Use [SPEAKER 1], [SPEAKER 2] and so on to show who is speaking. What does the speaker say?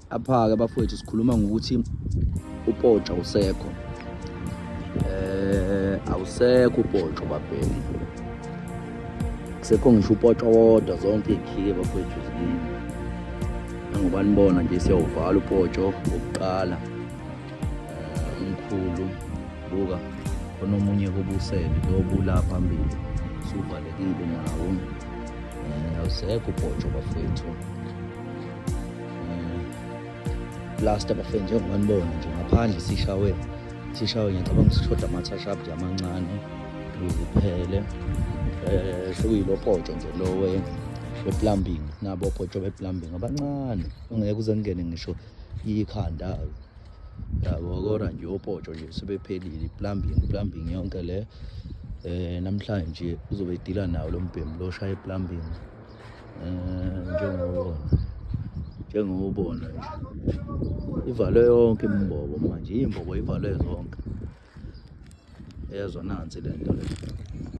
[SPEAKER 1] Apha-ke bafowethu sikhuluma ngokuthi upotsho awusekho. Awusekho upotsho babhemi. Kusekho ngisho upotsho wodwa zonke iy'khiye bafowethu zikini. Njengoba nibona nje siyawuvala upotsho wokuqala. Umkhulu buka khona omunye kobusele lo bula phambili suvalekile nawo. Awusekho upotsho bafowethu. Plaster bafethu njengoba nibona nje ngaphandle sishawe sishawe ngiyacabanga sishoda ama-touch up nje amancane ukuze iphele. Sekuyilo potsho nje lo we-plumbing, nabo opotsho be-plumbing abancane ongeke uze kungene ngisho ikhanda yabo, kodwa nje opotsho nje sebephelile. I-plumbing, plumbing yonke le namhlanje uzobe edila nawo lo mbhemu lo oshaya i-plumbing. Njengoba ubona nje ivalwe yonke imbobo manje, iy'mbobo ivalwe zonke, yezwa nansi le nto le.